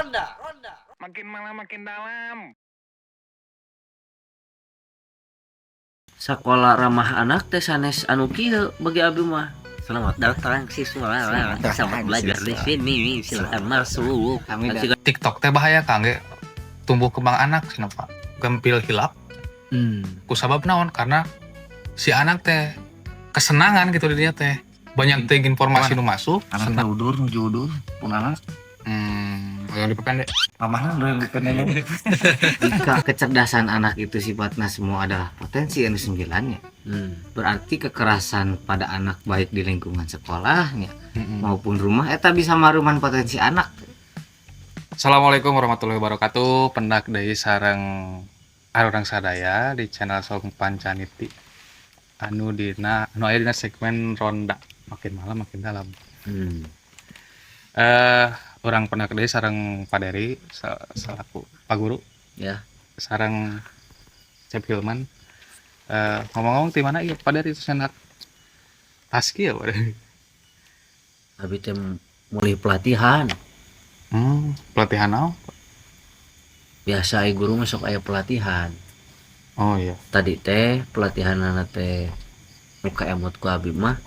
Ronda. Makin malam makin dalam. Sekolah ramah anak teh sanes anu kieu bagi abi mah. Selamat datang, siswa. Selamat belajar di sini. Silakan masuk. Kami Kan TikTok teh bahaya kangge tumbuh kembang anak cenah, Pak. Gampil hilap ku sabab naon, karena si anak teh kesenangan gitu di dia teh. Banyak teh informasi nu masuk, Anak teh senang. udur nuju udur pun anak. Yang dipependek. Mamahna nu yang dipendek. Jika kecerdasan anak itu sifatnya semua adalah potensi anu sembilannya, berarti kekerasan pada anak baik di lingkungan sekolahnya maupun rumah eta bisa maruman potensi anak. Assalamualaikum warahmatullahi wabarakatuh. Pendak deui sareng arurang sadaya di channel Song Pancaniti. Anu dina anu aya dina segmen ronda, makin malam makin dalam. Urang pendak deui sareng Pak Dery selaku Pak Guru. Ya. Sareng Cep Hilman. Ngomong-ngomong di mana ieu Pak Dery senat tas kieu, Pak Dery? Abi teh mulai pelatihan. Pelatihan naon? Biasa ai guru masuk aya pelatihan. Oh iya. Tadi teh pelatihanana teh muka emot ku abi mah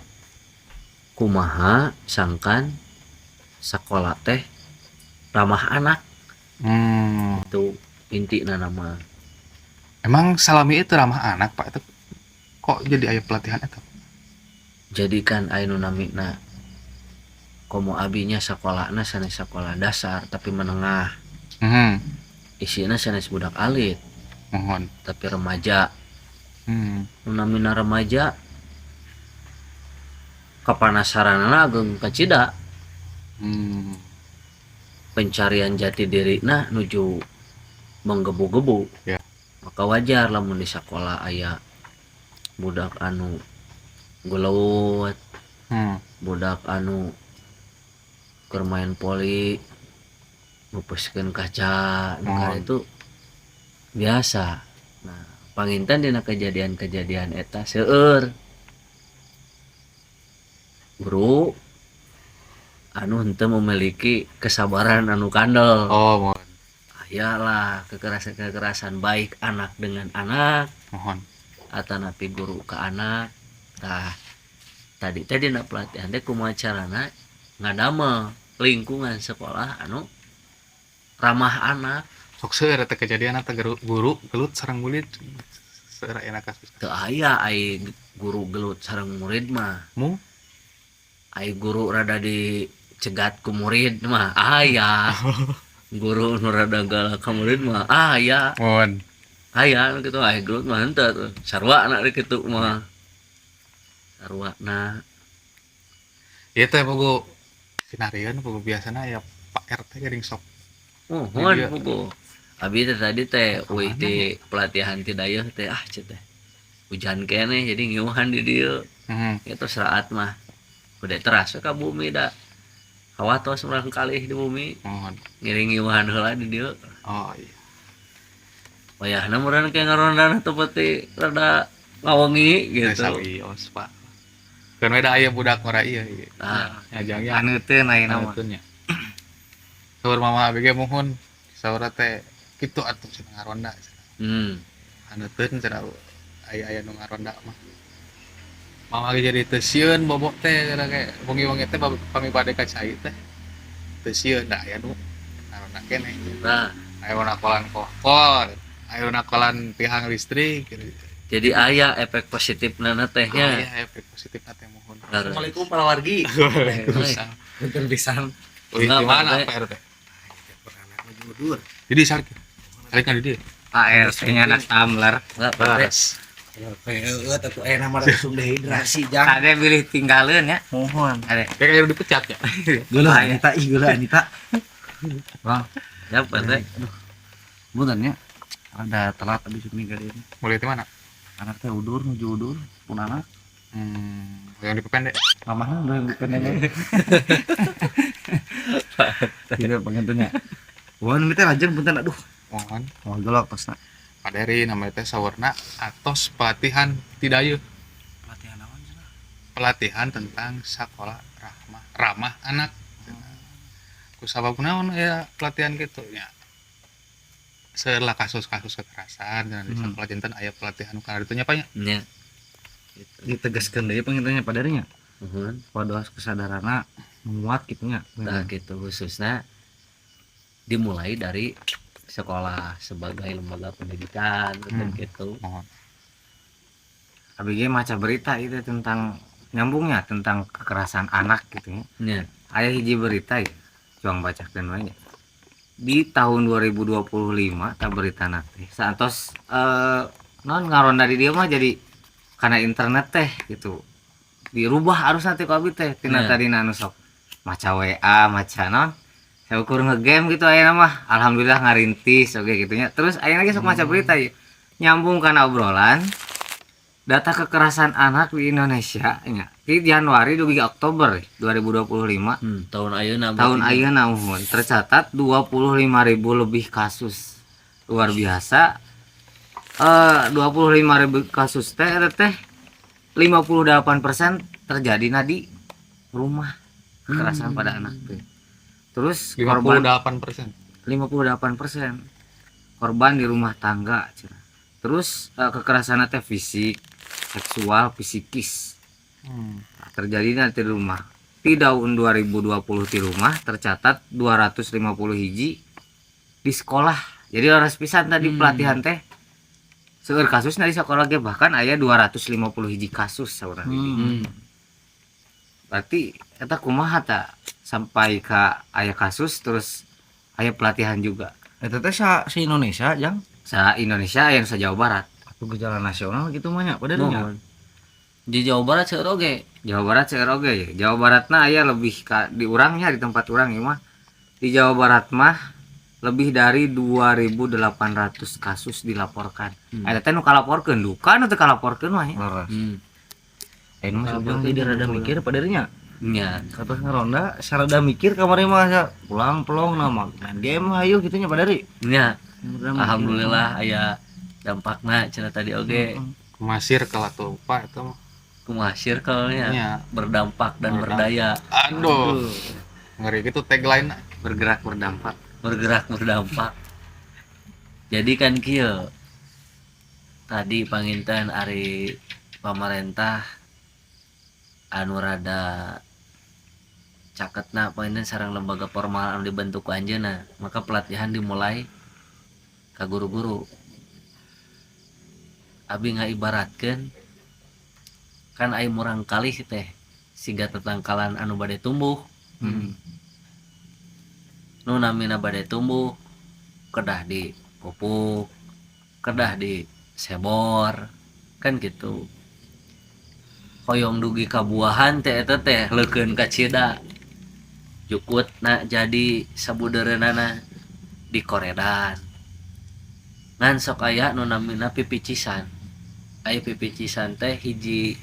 kumaha sangkan sekolah teh ramah anak. Itu inti nama. Emang salami itu ramah anak, Pak? Itu kok jadi aya pelatihan itu? Jadikan aya nu namina komo abinya sekolahna sanes sekolah dasar tapi menengah, isina sanes budak alit tapi remaja. Nu namina remaja kapanasaranana ageng kacida. Pencarian jati diri nah nuju menggebu-gebu. Maka wajar lamun di sekolah aya budak anu gelut, budak anu keur main voli ngupeskeun kaca nu itu biasa. Nah, panginten dina kejadian-kejadian eta seueur guru anu henteu memiliki kesabaran anu kandel. Oh, muhun. Aya lah kekerasan-kekerasan baik anak dengan anak atanapi guru ke anak. Tah, tadi teh dina pelatihan teh kumaha carana ngadamel lingkungan sekolah anu ramah anak. Sok seueur eta kejadian eta guru gelut sareng murid, seueur aya kasus. Teu aya ai guru gelut sareng murid mah. Mu? Ai guru rada dicegat ku murid mah aya. Guru nu rada galak ka murid mah aya. Muhun. Aya nu kitu, ai gelut mah henteu tuh. Sarua kitu mah. Sarua. Ieu teh bogo sinarieun, bogo biasana ya Pak RT geuning sok. Muhun. Iya. Bogo. Abi teh tadi teh euy Kemana ti pelatihan ti dayeuh teh, ah ceu teh. Hujan keneh jadi ngiuhan di dieu. Itu seraat mah. Udah teras we ka bumi da. Hawa tos urang kalih di bumi. Muhun. Ngiring ngiuhan heula di dieu. Oh iya. Wayahna meureun ke ngarondana teu peti rada ngawengi gitu. Sawios, Pak. Kan we da aya budak ngora ieu ieu. Ah, Ngajangnya Aneuteun ayeuna mah. Aneuteuun nya. Saur mama abi ge muhun. Saur teh kitu atuh cenah ngaronda cenah. Aneuteun cenah aya-aya nu ngaronda mah. Mama ge jadi teu sieun bobok teh cenah ge wengi-wengi teh pami bade ka cai teh. Teu sieun da aya nu ngaronda keneh. Nah, Aya nakolan kohkol, aya nakolan tihang listrik gitu. Jadi aya efek positif nana teh Oh, nya. iya, efek positif teh muhun. Harus. Assalamualaikum para wargi. Waalaikumsalam. Punten pisan. Wih, Enggak, di mana Pak RT. Pak RT? Anak nuju udur. Jadi sarik. Sarik di dia. Pak RT-nya anak tumbler. Enggak, Pak RT. Beres. Heeh, tentu aya nama langsung dehidrasi jang. Ada bilih tinggalin ya. Mohon. Ada. Kayak kayak dipecat ya. Geuleuh Anita, ih geuleuh Anita. Ya, Pak RT. Punten ya. Rada telat abis ini kali ini. Mulai di mana? Anak teh udur nuju udur pun anak. Yang dipependek. Mamahna nu yang dipendek. Tidak pengentunya. Wah, ini teh lajeng punten aduh. Muhun. Moal gelok tosna. Pak Dery namanya teh sawarna atos pelatihan tidayeuh. Pelatihan naon cenah? Pelatihan tentang sekolah ramah ramah anak. Ku Ku sabab naon aya pelatihan gitu ya, seueur lah kasus-kasus kekerasan dan di sekolah janten aya pelatihan nu kana ditu nya, Pak, nya. Nya. Gitu. Ditegaskan deui panginten nya, Pak Dari, nya. Nuhun. Pados kesadaranna menguat gitu nya. Nah, gitu, khususnya dimulai dari sekolah sebagai lembaga pendidikan gitu. Gitu. Muhun. Abi ge maca berita itu tentang nyambungnya tentang kekerasan anak gitu ya. Aya hiji berita ya, cuang bacakeun we nya. Di tahun 2025 tah berita teh saantos non ngaronda di dieu mah jadi karena internet teh gitu dirubah arus nanti ku abi teh tina tadina anu sok maca WA, maca non saukur ngegame gitu, ayeuna mah alhamdulillah ngarintis oke gitu nya. Terus ayeuna ge sok maca berita ya, nyambung kana obrolan data kekerasan anak di Indonesia nya di Januari dugi Oktober 2025. Tahun ayeuna tahun berarti. Ayeuna, muhun, tercatat 25.000 lebih kasus. Luar biasa, 25.000 kasus teh eta teh 58% terjadi na di rumah, kekerasan pada anak teh. Terus korban 58%. 58% korban di rumah tangga cenah. Terus kekerasan teh fisik, seksual, psikis. Nah, terjadi nanti di rumah. Di tahun 2020 di rumah tercatat 250 hiji, di sekolah. Jadi harus pisan tadi pelatihan teh. Seueur kasus di sekolah ge bahkan aya 250 hiji kasus saurang ini. Berarti eta kumaha ta sampai ke aya kasus terus aya pelatihan juga. Eta teh sa, sa Indonesia, Jang? Sa Indonesia, yang sa Jawa Barat. Atau gejala nasional gitu mah nya pada nya. Muhun. Di Jawa Barat seueur oge. Jawa Barat seueur oge ya. Jawa Baratna aya lebih ka di urangnya, di tempat urang ieu mah. Di Jawa Barat mah lebih dari 2800 kasus dilaporkan. Eta teh nu kalaporkeun, duka nu teu kalaporkeun mah ya. Leres. Ini mah Kalaporkeun jadi rada betul. Mikir pada nya. Nya. Kata ngaronda sarada mikir kamari mah asa pulang pelong nama main game hayu gitu nya, Pak Dari. Nya. Rada mikir. Alhamdulillah aya dampakna cenah tadi oge. Kumaha circle atuh, Pak, eta mah. Kumaha circle-nya Nya. Berdampak dan Berdampak. berdaya. Aduh. Ngeri gitu tagline. Bergerak berdampak. Bergerak berdampak. Jadi kan kieu tadi panginten ari pamarentah anu rada caketna panginten sareng lembaga formal anu dibentuk ku anjeunna, maka pelatihan dimulai ka guru-guru. Abi ngaibaratkeun kan ai murangkalih teh siga tetangkalan anu bade tumbuh. Nu namina bade tumbuh kedah di pupuk, kedah di sebor, kan gitu. Hoyong dugi kabuahan teh eta teh leukeun kacida jukutna jadi sabudeureunana dikoredan. Ngan sok aya nu namina pipicisan. Aya pipicisan teh hiji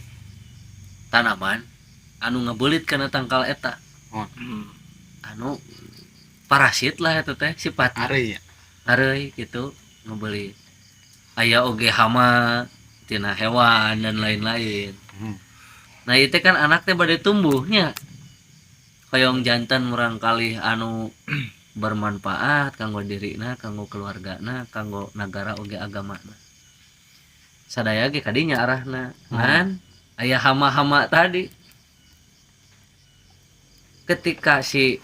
tanaman anu ngebeulit kana tangkal eta. Anu parasit lah eta teh sifatna. Ari ya. Areuy gitu ngebeulit. Aya oge hama tina hewan dan lain-lain. Nah, itu kan anak teh bade tumbuhnya hoyong janten murangkalih anu bermanfaat kanggo dirina, kanggo keluargana, kanggo nagara oge agamana. Sadaya ge kadinya arahna. Ngan aya hama-hama tadi. Ketika si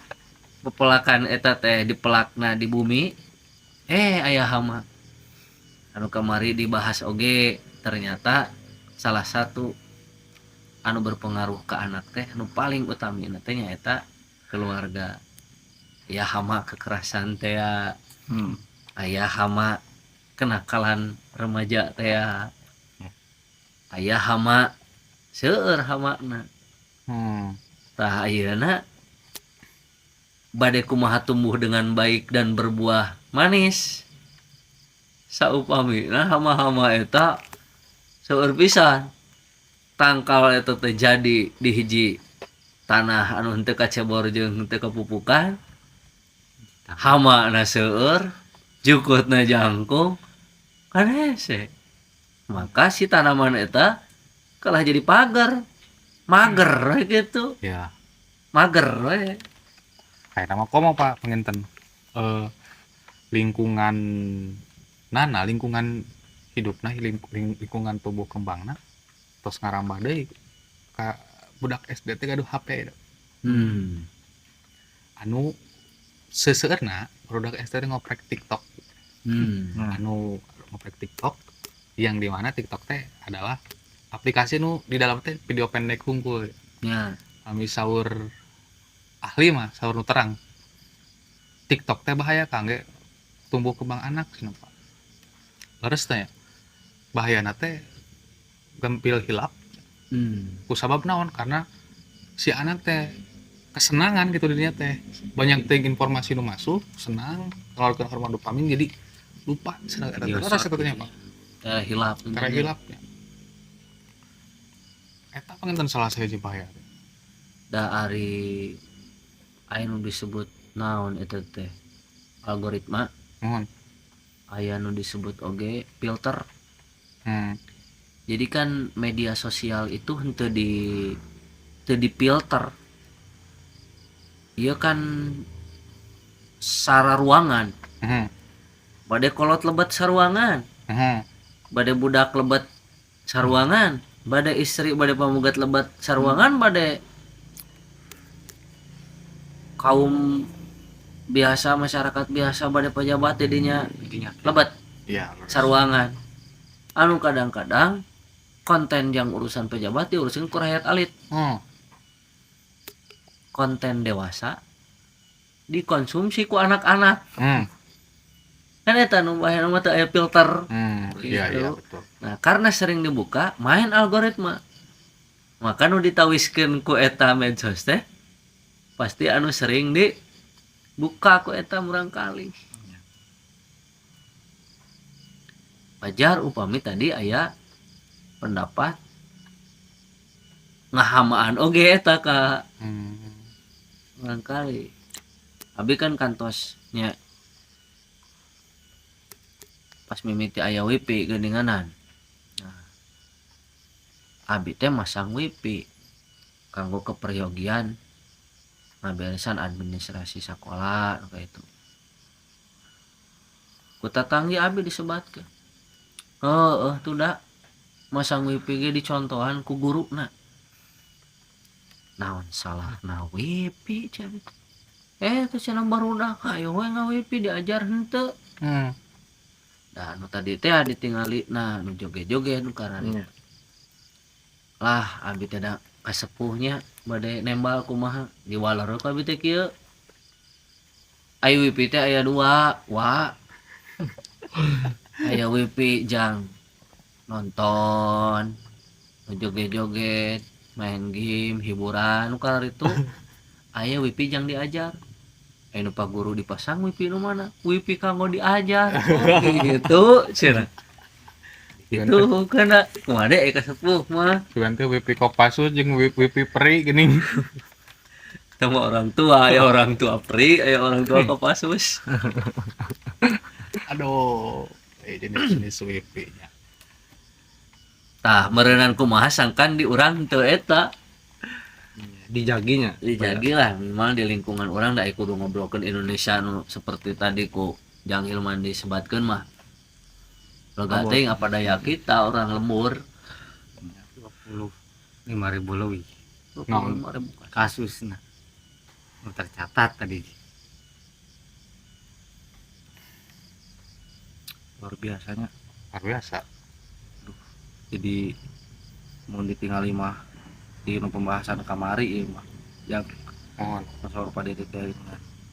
pepelakan eta teh dipelakna di bumi, aya hama. Anu kamari dibahas oge ternyata salah satu anu berpengaruh ke anak teh anu paling utami teh nyaeta keluarga. Ya hama kekerasan teh ya, aya hama kenakalan remaja teh ya. Aya hama seueur hamana. Tah, ayeuna bade kumaha tumbuh dengan baik dan berbuah manis saupamina hama-hama eta seueur pisan? Tangkal eta teh jadi di hiji tanah anu henteu kacebor jeung henteu kapupukan, hama na seueur, jukutna jangkung, kan hese. Maka si tanaman eta kalah jadi pagar mager we gitu. Mager we. Kayak nama komo Pak penginten lingkungan nana lingkungan hidupna lingkungan tumbuh kembangna tos ngarambah deui ka budak SD teh gaduh HP. Anu seseueurna budak SD teh ngoprek TikTok. Anu ngoprek TikTok yang dimana TikTok teh adalah aplikasi nu di dalam teh video pendek hungkul. Ya. Kami saur ahli mah saur nu terang. TikTok teh bahaya kangge tumbuh kembang anak cenah Pak. Leres teh ya. Bahayana teh gempil hilap. Ku sabab naon? Karena si anak teh kesenangan gitu dirinya teh. Banyak teh informasi nu masuk, senang, keluarkan hormon dopamin jadi lupa cenah eta teh. Leres eta teh nya, Pak. Hilap. Karena hilapnya. Eta panginten salah sahiji bahaya. Da ari aya nu disebut naon eta teh algoritma. Mohon. Aya nu disebut oge filter. Jadi kan media sosial itu henteu di teu difilter. Ieu kan sararuangan. Bade kolot lebet saruangan. Bade budak lebet saruangan, bade istri bade pamugat lebet saruangan, bade kaum biasa masyarakat biasa bade pejabat didinya lebet saruangan. Anu kadang-kadang konten yang urusan pejabat diurusin ku rakyat alit. Konten dewasa dikonsumsi ku anak-anak. Kan eta nu bahaya mah teu aya filter. Iya, Gitu. iya, betul. Nah, karena sering dibuka main algoritma. Maka nu ditawiskeun ku eta medsos teh pasti anu sering dibuka ku eta murangkali. Wajar upami tadi aya pendapat ngahamaan oge eta ka murangkali. Abi kan kantosnya pas mimiti aya wifi geuninganan. Nah, abi teh masang wifi kanggo keperyogian ngaberesan administrasi sakola kayak itu. Ku tatanggi abi disebatkeun. Heeh, tuh da masang wifi ge dicontohan ku guruna. Naon salahna wifi cenah. Teh cenah barudak hayo we ngawifi diajar henteu. Nah, nu tadi teh ditingali nah nu joget-joget nu kararitu. Lah abi teh da kasepuhnya bade nembal kumaha diwaler ku abi teh kieu. Ai wifi teh aya dua, wa. Aya wifi jang nonton, nu joget-joget, main game, hiburan nu kararitu. Aya wifi jang diajar. Aya nu pak guru dipasang wifi nu mana? Wifi kanggo diajar. Oh, gitu cenah. Itu kana kumaha deui kasepuh mah. Cuman teh wifi Kopassus jeung wifi peri geuning. Sama orang tua, aya orang tua peri, aya orang tua Kopassus. Aduh, jenis-jenis wifi-nya. Tah, meureunan kumaha sangkan di urang teu eta. Dijaginya. Dijagi lah, memang di lingkungan orang da kudu ngobrolkeun Indonesia nu seperti tadi ku Jang Hilman disebatkeun mah. Lega teuing apa daya kita orang lembur. 25.000 leuwih. 25.000 kasusna. Nu tercatat tadi. Luar biasanya. Luar biasa. Aduh, jadi mun ditingali mah di nu pembahasan kamari ieu mah yang Mohon. masalah pada teh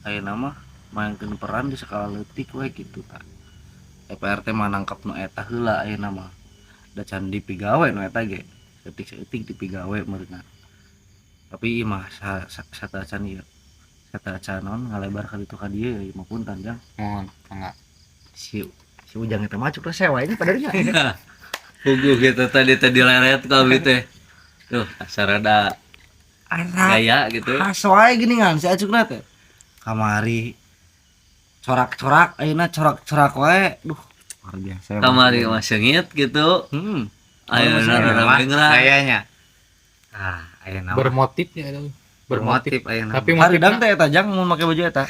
ayeuna mah maenkeun peran di skala leutik we kitu ta. PRT mah nangkep nu eta heula ayeuna mah. Da can dipigawe nu eta ge. Saeutik-saeutik dipigawe meureunna. Tapi ieu mah sateuacan ieu. Sateuacan naon ngalebar ka ditu ka dieu ieu mah punten Jang. Mohon, mangga. Si Ujang eta mah cuk rese wae nya padahal nya. Puguh gitu tadi teh dileret ku abi teh. Tuh, asa rada gaya gitu. Asa wae geuningan si acukna teh. Kamari corak-corak ayeuna corak-corak wae. Duh, luar biasa. Kamari mah seungit gitu. Ayeuna Ayeuna rada mah bengrang. Kayaknya. Ah, ayeuna mah. Bermotifnya ada. Bermotif. Ayeuna. Tapi Haridang motifna teh eta jang mun make baju eta.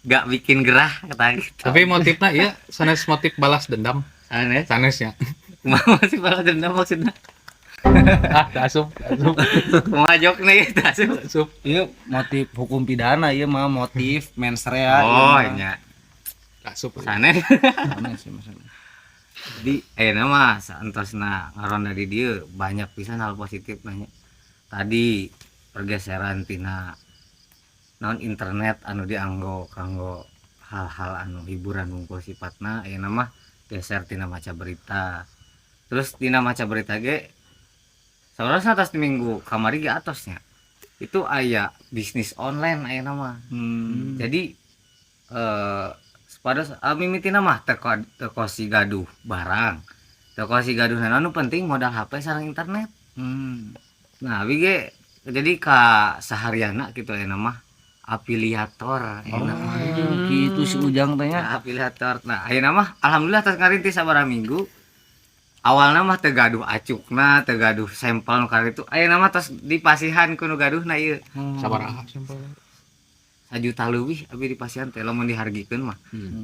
Gak bikin gerah kata gitu. Tapi motifna ieu sanes motif balas dendam. Aneh. Sanesnya. Kumaha sih balas dendam maksudna? Ah, teu asup, teu asup. Kumaha jokna ieu teu asup. Teu asup. Ieu motif hukum pidana ieu mah motif mens rea. Oh, nya. Teu asup. Sanes. Aneh sih maksudnya. Jadi ayeuna mah saentosna ngaronda di dieu banyak pisan hal positif nanya. Tadi pergeseran tina naon internet anu dianggo kanggo hal-hal anu hiburan wungkul sifatna ayeuna mah geser tina maca berita. Terus tina maca berita ge saurasna atas minggu kamari ge atosnya. Itu aya bisnis online ayeuna mah. Jadi pada mimitina mah teu teu si gaduh barang. Teu si gaduh naon, nu penting modal HP sareng internet. Nah, abi ge jadi ka sahariana gitu ayeuna mah afiliator ayeuna mah. Gitu si Ujang teh nya. Nah, afiliator. Nah, ayeuna mah alhamdulillah tos ngarintis sabaraha minggu. Awalna mah teu gaduh acukna, teu gaduh sampel nu itu. Ayeuna mah tos dipasihan ku nu gaduhna ieu. Sabaraha sampel? Sajuta leuwih abi dipasihan teh lamun dihargikeun mah.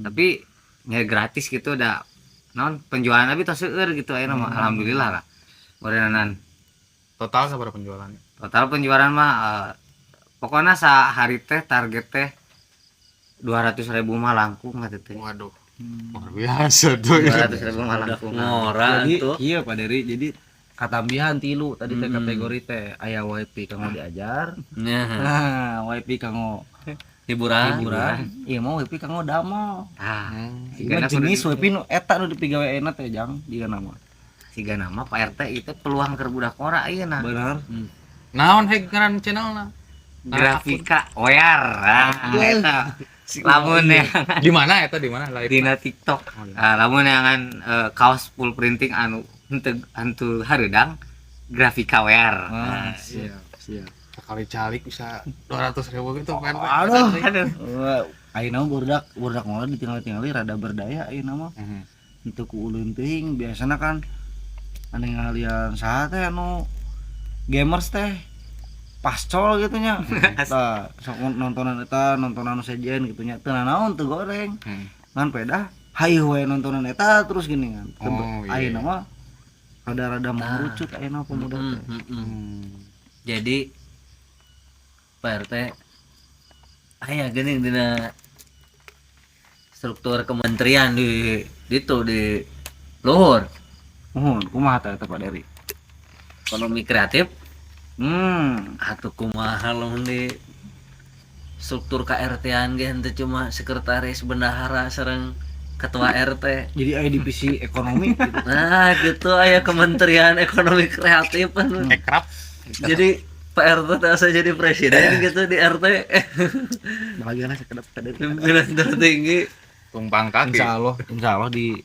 Tapi nya gratis gitu da naon penjualan abi tos seueur gitu ayeuna mah alhamdulillah lah. Meureunnan Total sabaraha penjualannya? Total penjualan mah pokoknya sehari teh target teh 200.000 mah langkung atuh teh. Waduh. Luar biasa tuh. 200.000 mah langkung. Ngora Jadi tuh. iya Pak Dery, jadi katambihan tilu tadi teh kategori teh aya WiFi kanggo diajar. Nah, Nah, WiFi kanggo hiburan. hiburan, ieu mah WiFi kanggo damel. Tah, Ieu mah jenis WiFi nu eta nu dipigawe ayeuna teh jang jiga nama. Siga nama Pak RT itu peluang keur budak ngora ayeuna. Bener. Naon heg ngaran channelna? Grafika Oyar. Ah, eta. Lamun yang Di mana eta, di mana live? Dina TikTok. Ah, lamun yang kaos full printing anu henteu hantu hareudang Grafika Wear. Ah, siap, siap. Sekali calik bisa 200.000 gitu Pak RT. Aduh. Aduh. Wah, ayeuna mah budak budak ngora ditinggal-tingali rada berdaya ayeuna mah. Henteu ku ulun teuing biasana kan anu ngalian saha teh anu gamers teh pascol gitu nya. Tah, sok nontonan eta, nontonan sejen gitu nya. Teu nanaon teu goreng. Ngan pedah hayu we nontonan eta terus gini kan. Oh, iya. Ayeuna mah rada-rada mengerucut ayeuna pemuda teh. Jadi Pak RT aya geuning dina struktur kementerian di ditu di luhur. Muhun, kumaha teh eta Pak Dery? Ekonomi kreatif. Atuh kumaha lamun di struktur KRT-an ge henteu cuma sekretaris, bendahara sareng ketua RT. Jadi aya divisi ekonomi gitu. Nah, gitu aya Kementerian Ekonomi Kreatif kan. Ekraf. Jadi Pak RT teh asa jadi presiden gitu di RT. Bahagiana sakedap Pak Dery. Pimpinan tertinggi. Tumpang kaki. Insyaallah di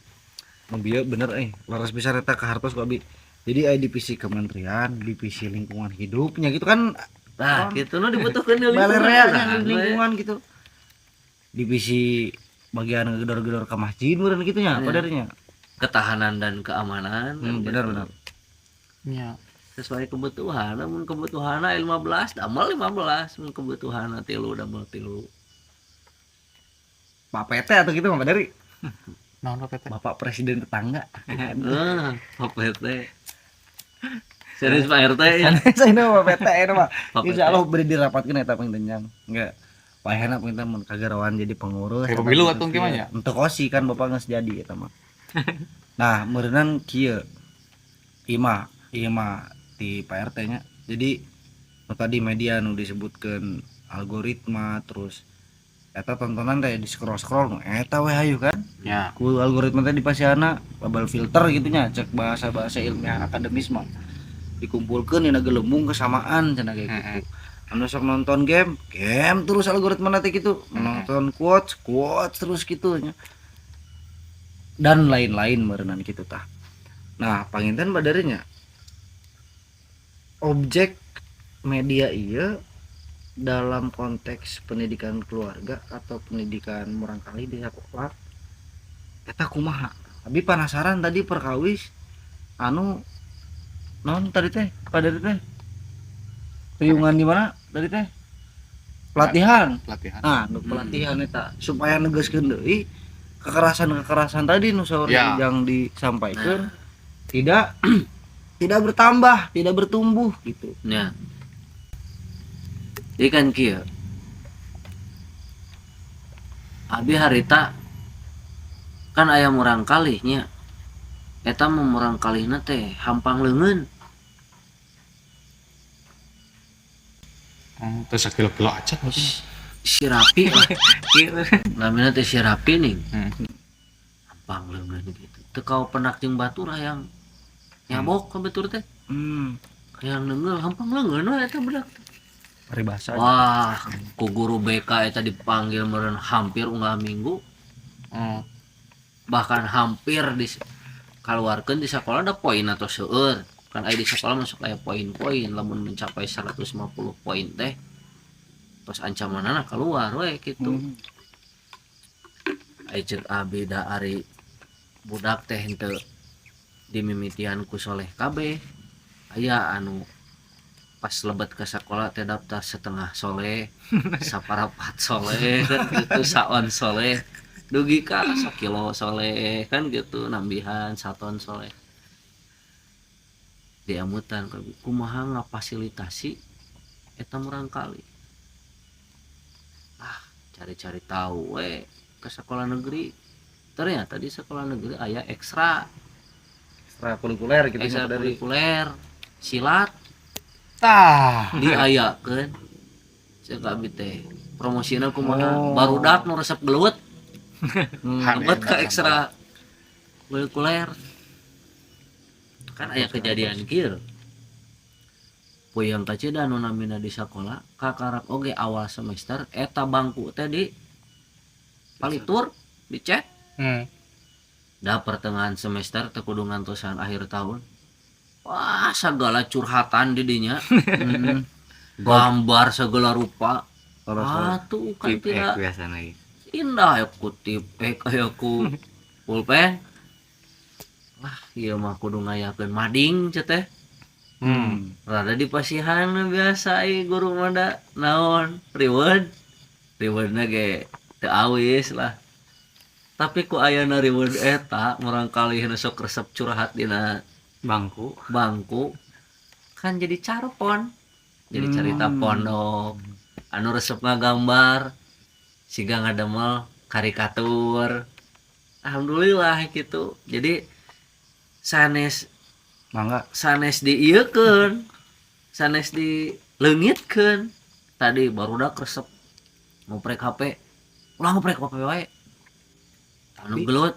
nu bieu bener laras pisan eta kahartos ku abi. Jadi aya divisi kementerian, divisi lingkungan hidupnya gitu kan. Nah, gitu nu dibutuhkeun di lingkungan. Balerea Nah, di lingkungan gitu. Divisi bagian gedor-gedor ke masjid meureun kitu nya, apa darinya? Ketahanan dan keamanan. Kan Benar gitu. Benar. Iya. Sesuai kebutuhan, namun kebutuhan 15, damel 15, mun kebutuhan tilu damel tilu. Pak PT atau gitu Pak Dari? Naon Pak PT? Bapak Presiden tetangga. Ah, Pak PT. Serius Pak RT ya. Saya ini Pak PT ini mah. Pak PT. Insya Allah beri dirapatkeun eta panginten jang. Enggak. Payahna panginten mun kagarawan jadi pengurus. Kayak pemilu atuh kieu mah nya. Untuk kosi kan bapak geus jadi eta mah. Nah, meureunan kieu. Ieu mah di Pak RT nya. Jadi nu tadi media nu disebutkeun algoritma terus eta tontonan teh di scroll-scroll nu eta we hayu kan. Ya. Ku algoritma teh dipasiana bubble filter gitu nya cek bahasa-bahasa ilmiah akademis mah. Dikumpulkeun dina gelembung kesamaan cenah kayak gitu. Anu sok nonton game, game terus algoritma teh gitu, nonton quotes, quotes terus gitu nya. Dan lain-lain meureunan gitu tah. Nah, panginten badarinya objek media ieu dalam konteks pendidikan keluarga atau pendidikan murangkali di sekolah eta kumaha? Abi penasaran tadi perkawis anu non tadi teh pada teh riungan di mana tadi teh? Pelatihan. Pelatihan. Nah, nu pelatihan eta supaya negaskeun deui kekerasan-kekerasan tadi nu saur Ya. yang disampaikan tidak tidak bertambah, tidak bertumbuh gitu. Ya. Jadi kan kieu. Abi harita kan aya murang kalih nya. Eta mah murang kalihna teh hampang leungeun. Terus sakilo-kilo acan maksudnya. Si Rapi lah. Namina teh si Rapi nih. Hampang leungeun gitu. Teu kau penak jeung batur hayang nyabok ka batur teh. Hayang neunggeul hampang leungeun we eta budak. Paribasa. Wah, ku guru BK eta dipanggil meureun hampir unggal minggu. Bahkan hampir di kaluarkeun di sekolah ada poin atau seueur. Kan aya di sekolah masuk aya poin-poin lamun mencapai 150 poin teh terus ancamanana keluar we kitu. Aya ceuk abi da ari budak teh henteu dimimitian ku soleh kabeh. Aya anu pas lebet ke sekolah teh daftar setengah soleh, saparapat soleh kan gitu, saon soleh, dugi ka sakilo soleh kan gitu, nambihan saton soleh. Diamutan kumaha ngafasilitasi eta murang kali. Ah, cari-cari tahu we ke sekolah negeri. Ternyata di sekolah negeri aya ekstra ekstrakurikuler gitu, ekstrakurikuler silat. Tah, diayakeun. Ceuk abi teh promosina kumaha? Barudak nu resep gelut. Lebet ka ekstra kurikuler. Kan aya kejadian kieu. Puyeng kacida nu namina di sakola kakarak oge awal semester eta bangku teh di palitur dicet. Da pertengahan semester teh kudu ngantosan akhir tahun. Wah, segala curhatan di dinya. Gambar segala rupa. Atuh kan tidak indah ya ku tip aya ku pulpen. Wah, ieu mah kudu ngayakeun mading ceu teh. Rada dipasihan biasa ieu guru mah da naon reward. Rewardna ge teu awis lah. Tapi ku ayana reward eta murangkalih nu sok resep curhat dina bangku. Bangku kan jadi carpon. Jadi cerita pondok. Anu resep ngagambar siga ngadamel karikatur. Alhamdulillah gitu. Jadi sanes mangga sanes diieukeun, sanes dileungitkeun. Tadi barudak resep ngoprek HP. Ulah ngoprek HP wae. Anu gelut.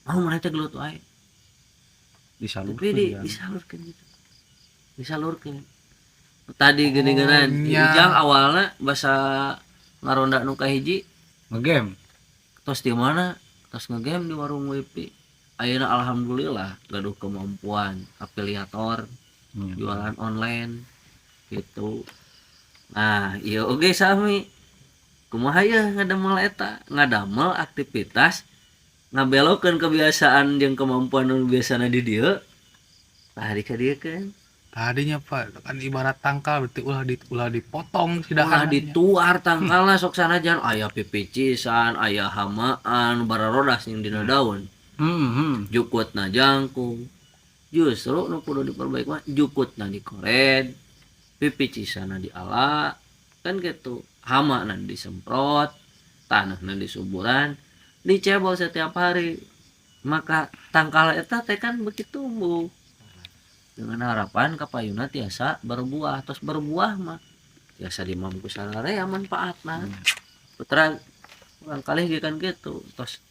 Mau mana teh gelut wae. Disalurkeun. Tapi disalurkeun gitu. Disalurkeun. Tadi geuningan Ujang awalna basa ngaronda nu kahiji ngegame. Tos di mana? Tos ngegame di warung wifi. Ayeuna alhamdulillah gaduh kemampuan afiliator, jualan online gitu. Nah, ieu oge sami. Kumaha yeuh ngadamel eta? Ngadamel aktivitas ngabelokeun kebiasaan jeung kemampuan nu biasana di dieu. Tah di ka dieu kan. Tadinya Pak kan ibarat tangkal berarti ulah dipotong ulah dituar tangkalna sok sanajan aya pipicisan, aya hamaan, bararodas jeung dina daun. Jukutna jangkung. Justru nu kudu diperbaiki mah jukutna dikored, pipicisana diala, kan gitu. Hamana disemprot, tanahna disuburan, dicebol setiap hari. Maka tangkal eta teh kan begitu tumbuh. Dengan harapan kapayuna tiasa berbuah, terus berbuah mah tiasa dimampu sararea manfaatna. Putra urang kalih ge kan gitu, tos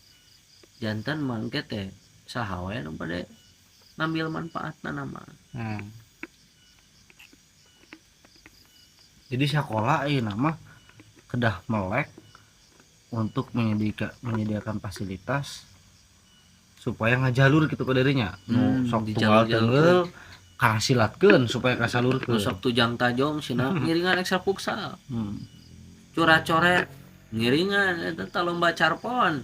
jantan mangke teh saha we nu bade ngambil manfaatna nama. Jadi sekolah ieu nama kedah melek untuk menyediakan fasilitas supaya ngajalur gitu ke dirinya. Nu sok tunggal tenggel kasilatkeun supaya kasalurkeun. Nu sok tujang tajong sina ngiringan ekstra futsal. Cura-coret ngiringan eta lomba carpon.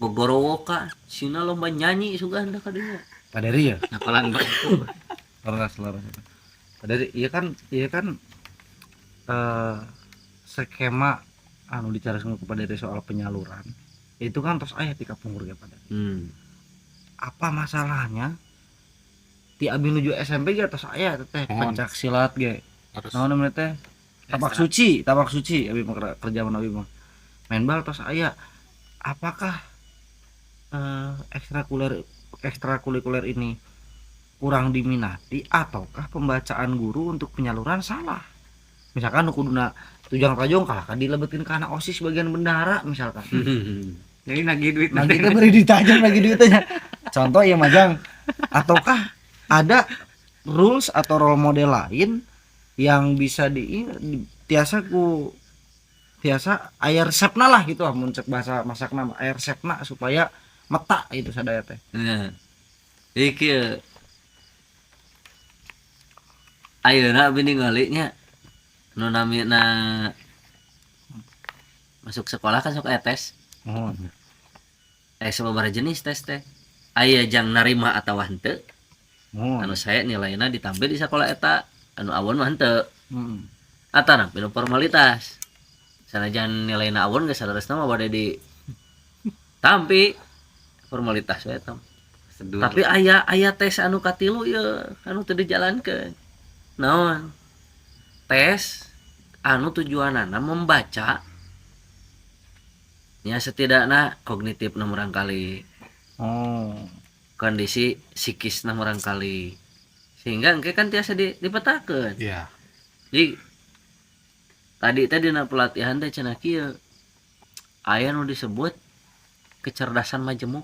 Gogorowoka sina lomba nyanyi sugan da kadinya. Padari ya? Napalan bangku. Leras. Padari ieu kan Skema anu dicaraskeun kepada dari soal penyaluran itu kan tos aya ti kapungkur ge pada. Apa masalahnya? Ti abi nuju SMP ge tos aya teh pencak silat ge. Naon namanya teh? Tapak suci abi mah kerja abi mah. Main bal tos aya. Apakah ekstrakurikuler ini kurang diminati ataukah pembacaan guru untuk penyaluran salah? Misalkan nu kuduna tujang tajong kalah kan dilebetkeun ka anak OSIS bagian bendahara misalkan. Jadi nagih duit nagih teh beri ditajang nagih duitnya. Contoh ya Majang, ataukah ada rules atau role model lain yang bisa di tiasa ku tiasa aya resepna lah gitu mun cek bahasa masakna mah aya resepna supaya meta itu sadaya teh. Heeh. Iki ayeuna abi ningali nya nu namina masuk sekolah kan sok aya tes. Oh. Sababaraha jenis tes teh. Aya jang narima atawa henteu. Oh. Anu saya nilaina ditambah di sekolah eta, anu awon mah henteu. Atana pinu formalitas. Sanajan nilaina awon geus saleresna mah bade di tampi formalitas we eta. Tapi aya tes anu katilu ieu anu teu dijalankeun. Naon? Tes anu tujuanana membaca nya setidakna kognitif na murangkali. Oh. Kondisi psikis na murangkali. Sehingga engke kan tiasa dipetakeun. Iya. Jadi tadi teh dina pelatihan teh cenah kieu. Aya nu disebut kecerdasan majemuk.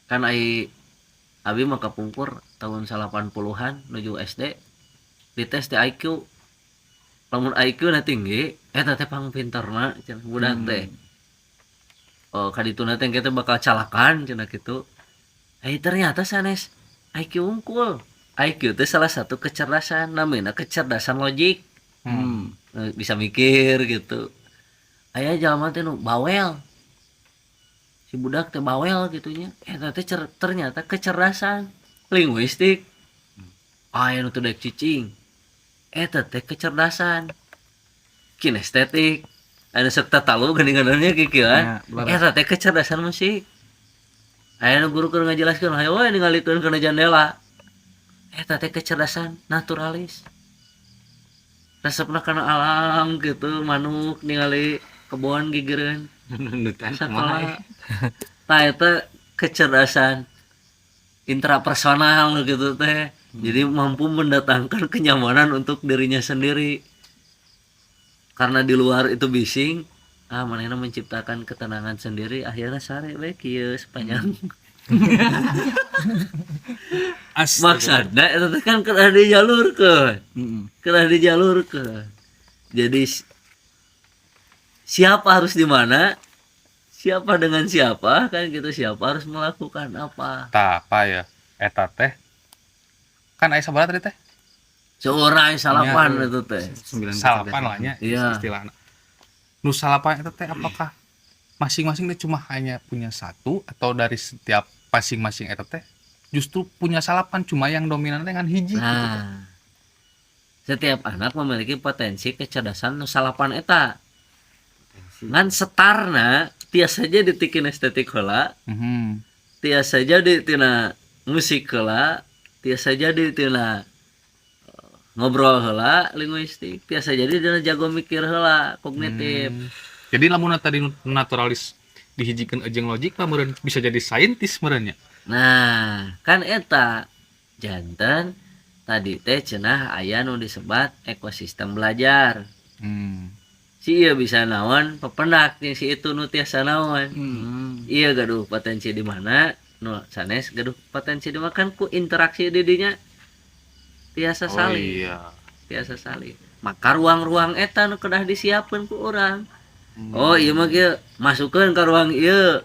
Kan ai abi mah kapungkur tahun 80-an nuju SD dites teh IQ. Lamun IQ na tinggi eta teh pangpinterna cenah budak teh. Oh, kadituna teh engke teh bakal calakan cenah kitu. Ternyata sanes IQ unggul. IQ teh salah satu kecerdasan, namina kecerdasan logik. Bisa mikir gitu. Aya jalma teh nu bawel. Si budak teh bawel gitunya. Eta teh ternyata kecerdasan linguistik. Aya nu teu daek cicing. Eta teh kecerdasan kinestetik. Anu sok tatalu geuningannya kikieuan. Eta teh kecerdasan musik. Aya nu guru keur ngajelaskeun hayo we ningalikeun kana jandela. Eta teh kecerdasan naturalis. Resepna kana alam gitu, manuk ningali kebon gigireun. Nundutan sakola. Tah eta kecerdasan intrapersonal gitu teh. Jadi mampu mendatangkan kenyamanan untuk dirinya sendiri. Karena di luar itu bising, manehna menciptakan ketenangan sendiri, akhirnya sare we kieu sepanjang. Maksudna eta teh kan kedah dijalurkeun. Kedah dijalurkeun. Jadi siapa harus di mana? Siapa dengan siapa kan gitu, siapa harus melakukan apa. Tah apa ya? Eta teh kan aya sabaraha tadi teh? Seorang salapan itu teh. Salapan lah nya istilahna. Nu salapan eta teh apakah masing-masing teh cuma hanya punya satu atau dari setiap masing-masing eta teh justru punya salapan cuma yang dominan teh ngan hiji nah, gitu teh. Setiap anak memiliki potensi kecerdasan nu salapan eta. Ngan setarna tiasa saja di kinestetik heula. Tiasa saja di tina musik heula, tiasa jadi tina ngobrol heula linguistik, tiasa jadi dina jago mikir heula kognitif. Jadi lamun tadi naturalis dihijikeun jeung logik mah meureun bisa jadi saintis meureun nya. Nah, kan eta janten tadi teh cenah aya nu disebat ekosistem belajar. Si ieu bisa naon pependak jeung si itu nu tiasa naon. Ieu gaduh potensi di mana nu sanes gaduh potensi di mana kan ku interaksi di dinya tiasa saling. Iya. Tiasa saling. Maka ruang-ruang eta nu kedah disiapkeun ku urang. Oh ieu mah kieu masukkeun ka ruang ieu.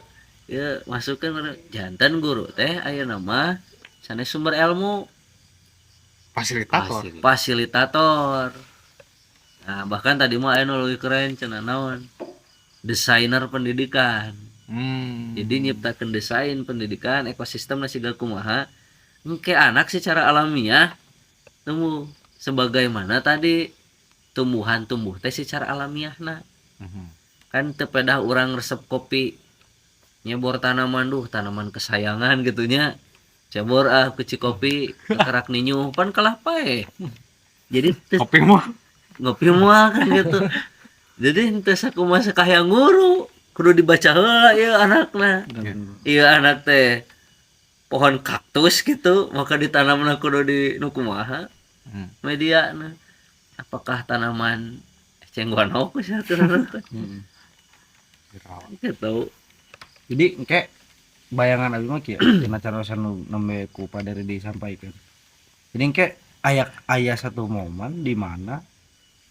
Ieu masukkeun janten guru teh ayeuna mah sanes sumber ilmu. Fasilitator. Fasilitator. Nah, bahkan tadi mah aya nu leuwih keren cenah naon? Desainer pendidikan. Jadi nyiptakeun desain pendidikan ekosistem siga kumaha engke anak secara alamiah temu sebagaimana tadi Tumbuhan tumbuh teh secara alamiahna. Kan teu pedah urang resep kopi nyebor tanaman, duh tanaman kesayangan gitu nya. Cebor ah ku kopi kerak ninyu pan kalah paeh. Jadi kopi mah ngopi moal kan gitu. Jadi henteu sakumaha sakahayang guru kudu dibaca heula ieu anakna. Ieu anak teh pohon kaktus gitu, maka ditanamna kudu di nu kumaha mediana. Apakah tanaman eceng gondok misalnya teh. Gitu. Jadi engke bayangan abi mah kieu dina caraosan nu nembe ku Pak Dery disampaikan. Jadi engke aya satu momen di mana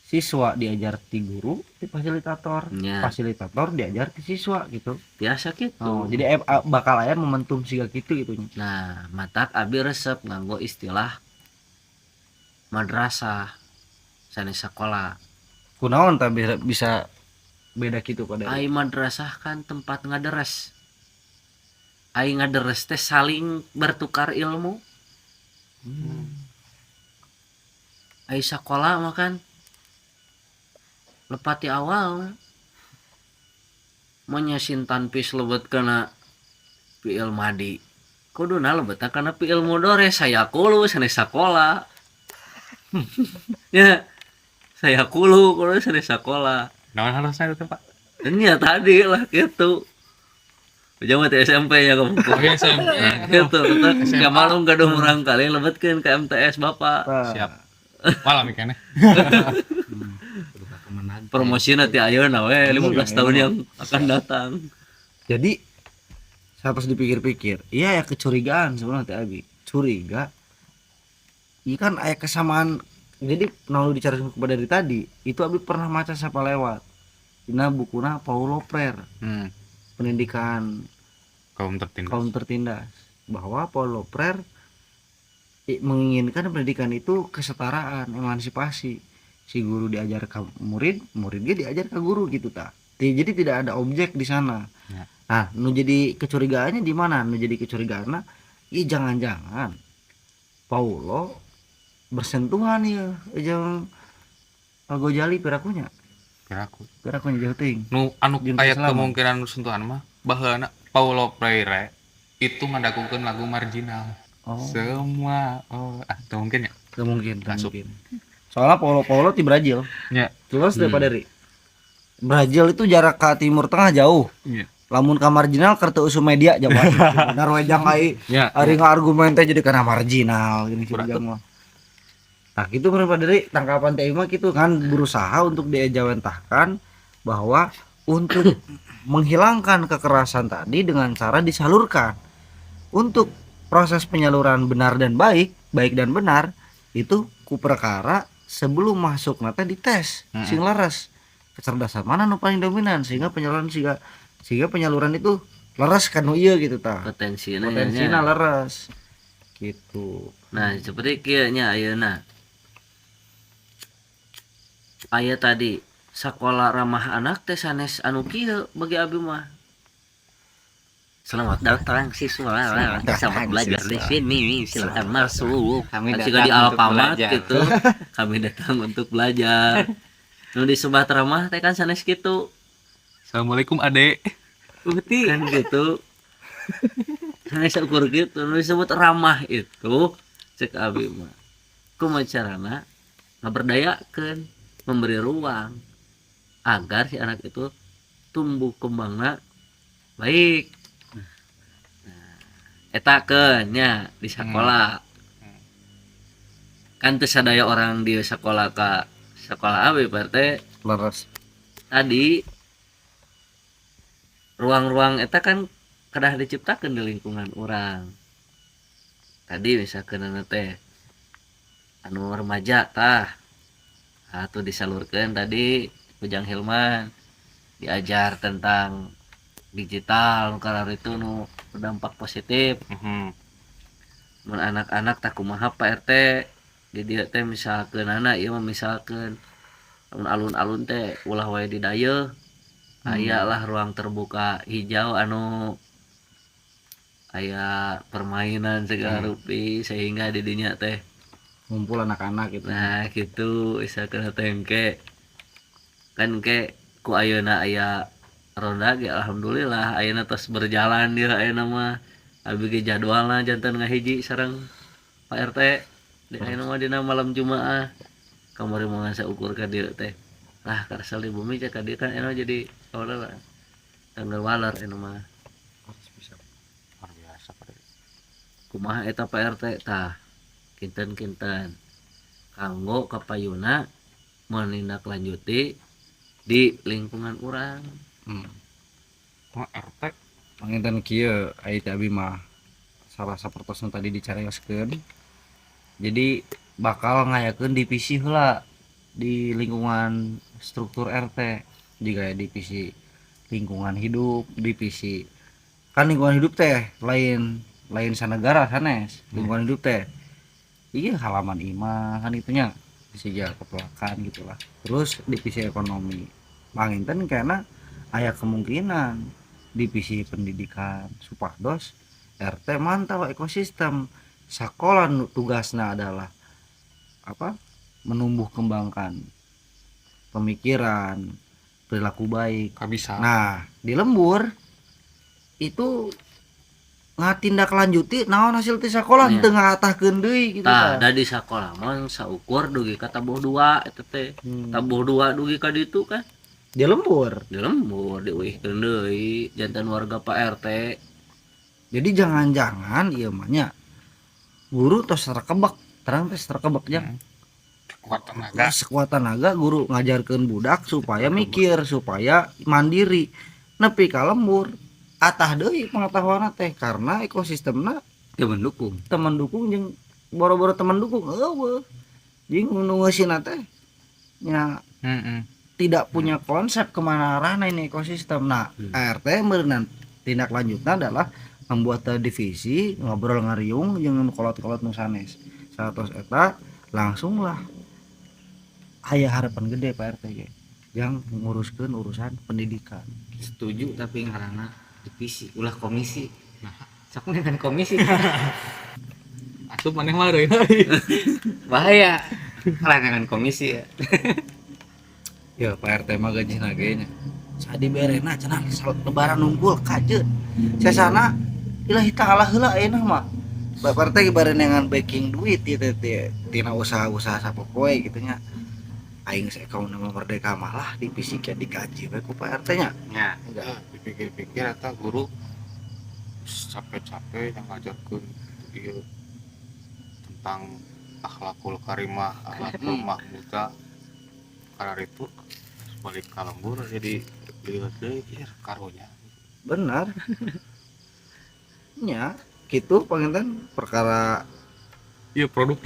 siswa diajar ti guru, ti fasilitator, fasilitator diajar ti siswa gitu. Biasa gitu. Oh, jadi bakal aya momentum siga kitu gitu nya. Nah, matak abi resep nganggo istilah madrasah sanes sakola. Kunaon tah bisa beda kitu Pak Dery? Ai madrasah kan tempat ngaderes. Ai ngaderes teh saling bertukar ilmu. Ai sakola mah kan lepat di awal menyasin tanpis lebet kana fi'il madi kuduna lebetna kana fi'il mudhari sayaqulu sanes sakola ya sayaqulu kudu sanes sakola. Naon harusnya itu Pak? Nya tadi lah gitu. Ujang mah teh SMP ya kamu. Oh, iya, SMP. Gitu, tetep gak malum gaduh murang kali lebetkeun ke MTS Bapak. Siap. Malam ikannya. Promosi nanti ayeuna we 15 tahun yang akan datang. Jadi harus dipikir-pikir. Iya ya kecurigaan sebenarnya teh abi. Curiga. Iya kan aya kesamaan. Jadi nu dicarikan kepada dari tadi, itu abi pernah maca siapa lewat. Dina bukuna Paulo Freire. Pendidikan kaum tertindas. Kaum tertindas. Bahwa Paulo Freire menginginkan pendidikan itu kesetaraan, emansipasi. Si guru diajar ke murid, murid dia diajar ke guru gitu ta. Jadi tidak ada objek di sana. Ya. Nah, nu jadi kecurigaannya di mana? Nu jadi kecurigaannya, ih jangan-jangan Paulo bersentuhan ya jeung Al-Ghazali pirakunya. Piraku. Pirakunya jauh teuing. Nu anu Jeung aya Islam. Kemungkinan nu sentuhan mah baheulana Paulo Freire itu ngadagukeun lagu Marginal. Oh. Semua oh ah teu mungkin ya. Teu mungkin, teu Masuk. mungkin. Soalnya Paulo Paulo di Brazil. Ya. Terus daripada dari Brazil itu jarak ke Timur Tengah jauh. Iya. Lamun ka marginal keur teu usum media jawaban. Benar we jang ai. Ya. Ari ngaargumen teh jadi karena marginal gini sih Kurang. jang mah. Nah gitu menurut Pak Dery, tangkapan teh mah gitu kan berusaha untuk diejawantahkan bahwa untuk menghilangkan kekerasan tadi dengan cara disalurkan. Untuk proses penyaluran benar dan baik, baik dan benar itu ku perkara sebelum masuk nanti dites sing leres kecerdasan mana nu paling dominan sehingga penyaluran sehingga penyaluran itu leres kan nu ieu gitu tah. Potensina Potensina nya. Leres gitu. Nah, seperti kieu nya ayeuna. Aya tadi sekolah ramah anak teh sanes anu kieu bagi abi mah. Selamat datang siswa, selamat belajar di sini, silakan masuk. Kami Kan datang siga di untuk Alfamart belajar. gitu. Kami datang untuk belajar. Nu di Sebat Ramah teh kan sanes kitu. Assalamualaikum Ade. Berarti Kan gitu. Sanes ukur gitu, nu disebut ramah itu cek abi mah. Kumaha carana ngaberdayakeun, memberi ruang agar si anak itu tumbuh kembangna baik. Nah, eta keun nya di sekolah. Kan teu sadaya orang di sekolah ka sekolah abi Pak RT Leres. Tadi ruang-ruang eta kan kedah diciptakan di lingkungan orang tadi misalkan anu teh anu remaja tah atau disalurkan tadi Ujang Hilman diajar tentang digital nu karar itu nu berdampak positif. Mun anak-anak tak kumaha Pak RT di dieu teh misalkeun anak ieu mah misalkeun mun alun-alun teh ulah wae di dayeuh aya lah ruang terbuka hijau anu aya permainan segala rupi sehingga di dinya teh Ngumpul anak-anak gitu. Nah, gitu misalkan teh engke kan ke ku ayeuna aya ronda ge alhamdulillah ayeuna tos berjalan dia ayeuna mah abi ge jadwalna janten ngahiji sareng Pak RT di ayeuna mah dina malam Jumaah kamari mah ngan saukur ka dieu teh lah karsal di bumi cek ka dieu kan ayeuna jadi lah tanggal waler ayeuna mah Bisa. Luar biasa Pak Dery. Kumaha eta Pak RT tah kinten-kinten kanggo kapayuna menindaklanjuti di lingkungan urang. Oh, RT Panginten kieu ai teh abi mah salah sapertos nu tadi dicarioskeun. Jadi bakal ngayakeun divisi heula di lingkungan struktur RT jika divisi lingkungan hidup, divisi kan lingkungan hidup teh lain lain sanegara sanes. Lingkungan hidup teh iya halaman imah kan itunya siga kepelakan gitulah. Terus divisi ekonomi panginten karena aya kemungkinan divisi pendidikan supados RT mantau ekosistem sekolah nu tugasna adalah apa menumbuh kembangkan pemikiran perilaku baik. Kabisa. Nah di lembur itu ngatindaklanjuti naon hasil ti sekolah Iya. teu ngatahkeun deui gitu tah tah. da di sakola mah saukur dugi ka tabuh 2 eta teh. Tabuh 2 dugi ka ditu kan Di lembur. Di lembur diuihkeun deui jantan warga Pak RT. Jadi jangan-jangan ieu mah nya guru tos terkebak, terang tos terkebak jang. Kuat tenaga. Sekuat tenaga guru ngajarkeun budak supaya mikir, supaya mandiri. Nepi ka lembur atah deui pengetahuanna teh karena ekosistemna teu mendukung. Teu mendukung jeung boro-boro teu mendukung eueuh. Jeung nu ngeusinna teh nya tidak punya konsep kemana arahnya ini ekosistem. Nah, RT meureunan tindak lanjutnya adalah membuat divisi ngobrol ngariung jeung kolot-kolot nu sanes. Satos eta langsunglah aya harapan gede Pak RT ge yang nguruskeun urusan pendidikan. Setuju tapi ngaranna divisi ulah komisi. Nah, sok dengan komisi. Asup maneh mah deui. Bahaya. Kalah dengan komisi ya. Ya Pak RT mah gaji ge nya. Sadi berena cenah lebaran nunggul kajeun. Sesana ilahi ta'ala heula ayeuna mah. Bapak RT barengan backing duit ieu teh tina usaha-usaha sapopoe kitu nya. Aing sekaun nama merdeka malah divisi ke digaji we ku Pak RT nya. Nya. Enggak. Dipikir-pikir eta guru capek-capek yang ngajarkeun ieu tentang akhlakul karimah, akhlakul mahmudah. Karena itu balik ka lembur jadi lihat deui ieu karunya. Benar. Nya, gitu panginten perkara ieu produk.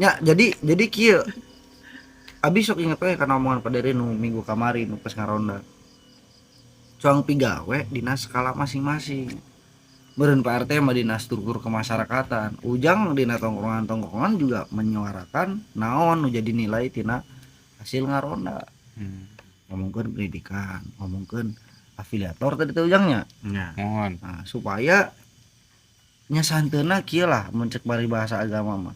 Nya, jadi kieu. Abi sok inget we kana omongan Pak Dery nu minggu kamari nu pas ngaronda. Cuang pigawe dina skala masing-masing. Meureun Pak RT mah dina struktur kemasyarakatan. Ujang dina tongkrongan-tongkrongan juga menyuarakan naon nu jadi nilai tina hasil ngaronda. Ngomongkeun pendidikan, ngomongkeun afiliator tadi teh Ujangnya. Nya. Mohon. Nah, supaya nya santeuna kieu lah mun cek bari bahasa agama mah.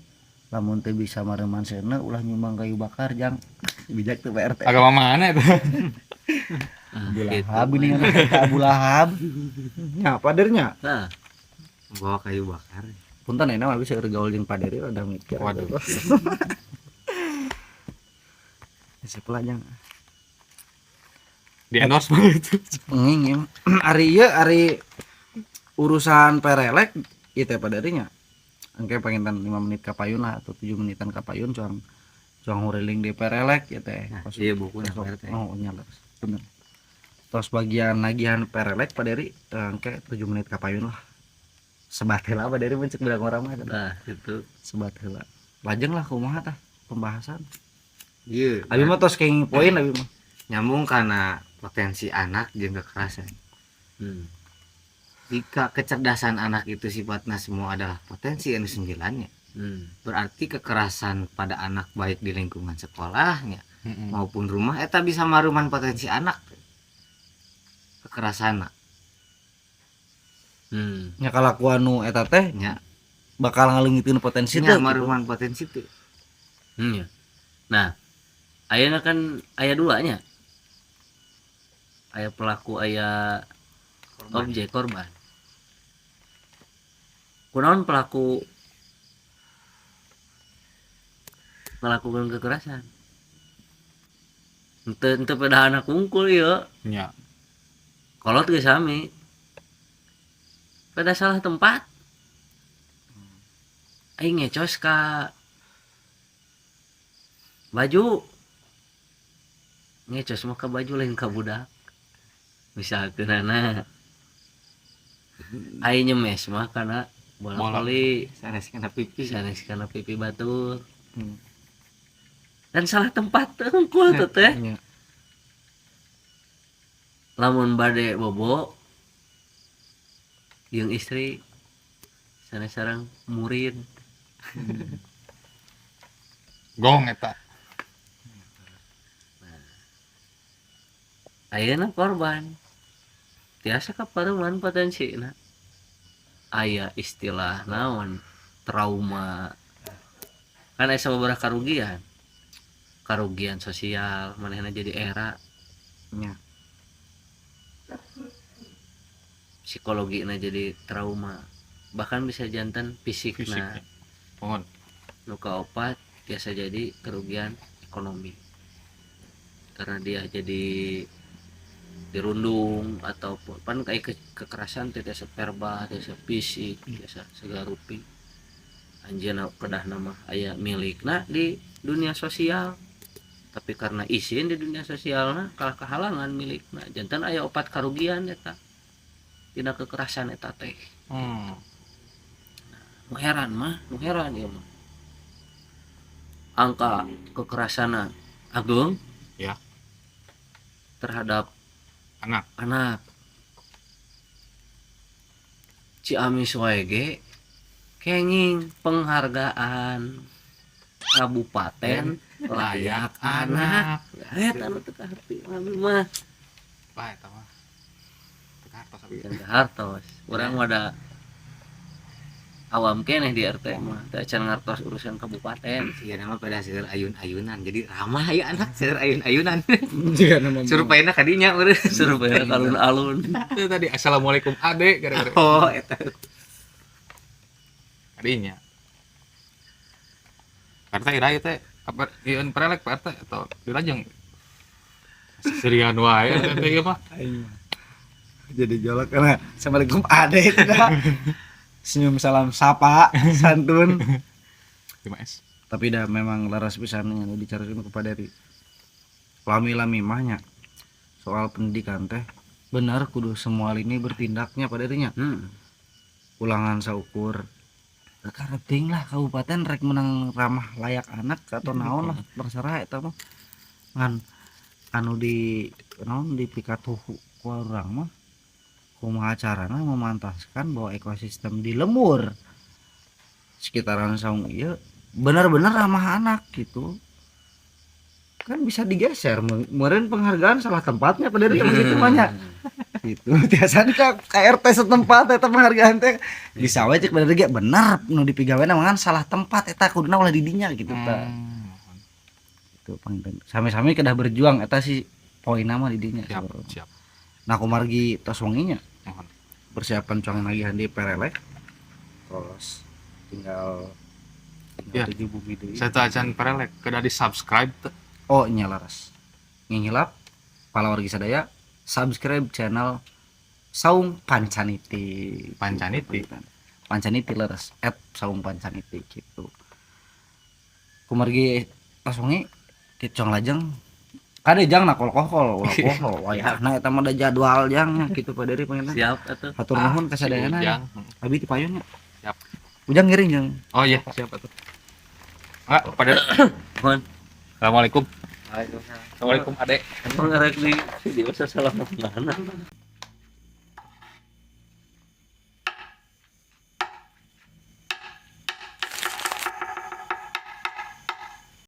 Lamun teu bisa mareman seuneu ulah nyumbang kayu bakar jang. Bijak tuh Pak RT. Agama mana itu? Abu Lahab ini kan Abu Lahab. Nya padernya. Nah, bawa kayu bakar. Punten enak mah bisa gaul jeung paderi rada mikir. Waduh. Sepelah jang. Di endorse banget itu. Nging. Ari ieu ari urusan perelek ieu teh paderinya. Engke pengen 5 menit ka payun lah atau 7 menitan ka payun cuang cuang huriling di perelek ieu teh. Nah, iya bukunya Pak RT. Oh, nya leres. Bener. Tos bagian nagihan perelek paderi engke 7 menit ka payun lah. Sebat heula paderi mun cek budak urang mah. Nah, gitu. Sebat heula. Lajeng lah kumaha tah pembahasan. Iya. Abi mah tos kenging poin abi mah. Nyambung karena potensi anak jeung kekerasan. Jika kecerdasan anak itu sifatnya semua adalah potensi anu sembilannya, berarti kekerasan pada anak baik di lingkungan sekolahnya maupun rumah eta bisa maruman potensi anak. Kekerasan. Nya kalakuan nu eta teh nya Bakal ngaleungiteun potensi teh teu. Maruman potensi teu. Ya. Nah, ayeuna kan aya dua nya. Aya pelaku, aya objek korban. Kunaon pelaku melakukan kekerasan? Henteu pada anak kungkul ieu. Nya. Kolot geus sami. Pada salah tempat. Aing ngecos ka baju. Ngecos mah ka baju lain ka budak. Misalkeunana. Aing nyemes mah kana bola voli, sanes kana pipi, sanes kana pipi batur. Dan salah tempat hungkul tuh teh. Lamun bade bobo jeung istri sanes sareng murid. Gong eta. Nah, ayeuna korban tiasa kapareman potensina. Aya istilah naon trauma. Kan aya sababaraha karugian. Karugian sosial manehna jadi era nya. Psikologina jadi trauma. Bahkan bisa jantan fisikna. Mohon. Nu kaopat biasa jadi kerugian ekonomi. Karena dia jadi dirundung ataupun pan kayak kekerasan teh tiasa verbal, tiasa fisik, tiasa segala rupi. Anjeunna kedah nama aya milikna di dunia sosial. Tapi karena izin di dunia sosialna kalah kehalangan milikna. Jantan aya opat karugian eta. Dina kekerasan eta teh. Nah, nu heran mah, nu heran ieu mah. Angka kekerasanna ageung ya terhadap anak. Ciamis wae ge kenging penghargaan kabupaten layak anak. Eta nu teu kaharti mami mah. Bah eta mah. Teu kahartos abi. Teu kahartos. Urang mah da awam keneh di RT mah teu acan ngartos urusan kabupaten. Siga nama pada seueur ayun-ayunan. Jadi ramah ya anak seueur ayun-ayunan. Jiga nama Surupayna kadinya urang. Surupayna alun-alun. Itu tadi assalamualaikum ade gara-gara. Oh eta. Kadinya. Pak RT ira teh apa ieu perelek Pak RT atau dirajeng. Seserian wae teh ieu mah. Jadi jolok karena assalamualaikum ade tidak. Senyum salam sapa santun 5S. Tapi dah memang laras pisan nya nu dicarikan kepada dari lami-lami mah nya soal pendidikan teh benar kudu semua lini bertindaknya pada dirinya. Ulangan saukur karep teuing lah kabupaten rek menang ramah layak anak atau naon lah terserah eta mah. Ngan anu di naon dipikatuh ku urang mah kumaha carana memantaskan bahwa ekosistem di lembur sekitaran saung ieu benar-benar ramah anak gitu. Kan bisa digeser meureun penghargaan salah tempatnya pada dia begitu banyak. Gitu. Biasanya ka RT setempat eta penghargaan teh bisa we cek bener ge bener nu dipigawena mah salah tempat eta kuduna ulah di dinya gitu tah. Itu panginten. Sami-sami kedah berjuang eta sih poinna mah di dinya. Siap, siap. Nah kumargi tos wenginya. Persiapan cuang nagihan di perelek. Terus tinggal ya. 7 bumi deui. Saya teh acan perelek kedah di-subscribe teh. Oh nya laras. Ngihilap palawargi sadaya subscribe channel Saung Pancaniti. Pancaniti. Pancaniti leres @Saung Pancaniti gitu. Kumargi tos wengi kitu cuang lajeng kade jang na kol-kol ulah poho wayahna eta mah da jadwal jang kitu Pak Deri panginten. Siap atuh. Hatur nuhun ka sadayana. Abi ti payun nya. Siap. Ujang ngiring jang. Oh iya, siap atuh. Enggak, Pak Deri. Nuhun. Assalamualaikum. Waalaikumsalam. Assalamualaikum Ade. Emang ngerek di video salah mana?